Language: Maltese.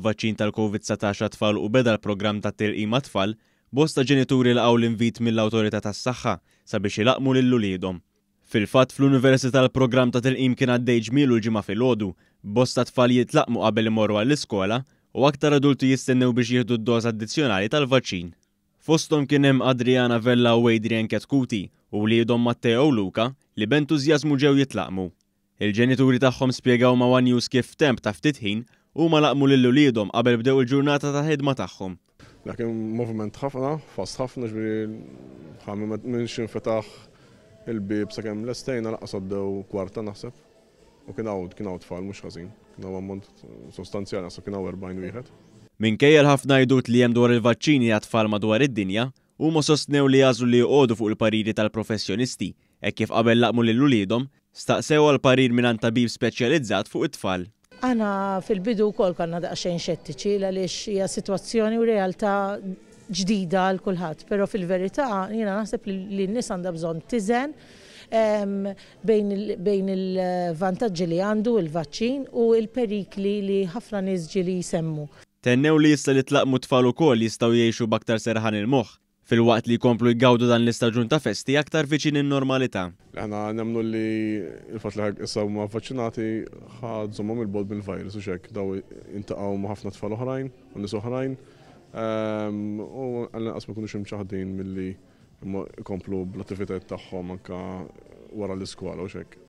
Vaċċin tal-Covid-19 għat-tfal u beda l-programm ta' tilqim għat-tfal, bosta ġenituri laqgħu l-invit mill-Awtorità tas-Saħħa sabiex ilaqqmu lil uliedhom. Fil-fatt, fl-Università l-programm ta' tilqim kien għaddej ġmielu l-Ġimgħa filgħodu, b'bosta tfal jitlaqqmu qabel imorru għall-iskola u aktar adulti jistennew biex jieħdu d-doża addizzjonali tal-vaċċin. Fosthom kien hemm Adriana Vella u Adrian Chetcuti u wliedhom Matteo u Luca li b'entużjażmu ġew jitlaqqmu. Il-ġenituri tagħhom spjegaw ma' one News kif f'temp ta' ftit ħin, huma laqqmu lil uliedhom qabel bdew il-ġurnata ta' ħidma tagħhom. Dak kien moviment ħafna, fast ħafna, ġifieri ħa minn x'infetaħ il-bieb sakemm lestejna lanqas għaddew kwarta naħseb. U kien hawn kien hawn tfal mhux ħażin, kien hawn ammont sostanzjali naħseb kien hawn 40 wieħed. Minkejja l-ħafna għidut li hemm dwar il-vaċċini għat-tfal madwar id-dinja, huma sostnew li għażlu li joqogħdu fuq il-pariri tal-professjonisti Hekk kif qabel laqqmu lil uliedhom, staqsew għal parir mingħand tabib speċjalizzat fuq it-tfal. Aħna fil-bidu wkoll konna daqsxejn xettiċi l-għaliex hija sitwazzjoni u realtà ġdida għal kulħadd, però fil-verità jiena naħseb li n-nies għandha bżonn tiżen bejn il-vantaġġi li għandu l-vaċċin u l-perikli li ħafna nies ġieli jsemmu. Tennew li issa li tlaqqmu t-tfal ukoll jistgħu jgħixu b'aktar serħan il-moħħ filwaqt li jkomplu jgawdu dan l-istaġun ta' festi aktar viċin in-normalità. Aħna nemmnu li l-fatt li issa huma vvaċċinati ħa żommhom 'il bogħod mill-virus u x'hekk daw jiltaqgħu ma' ħafna tfal oħrajn u nies oħrajn u għall-inqas ma jkunux imċaħħdin milli jkomplu bl-attivitajiet tagħhom anke wara l-iskola u x'hekk.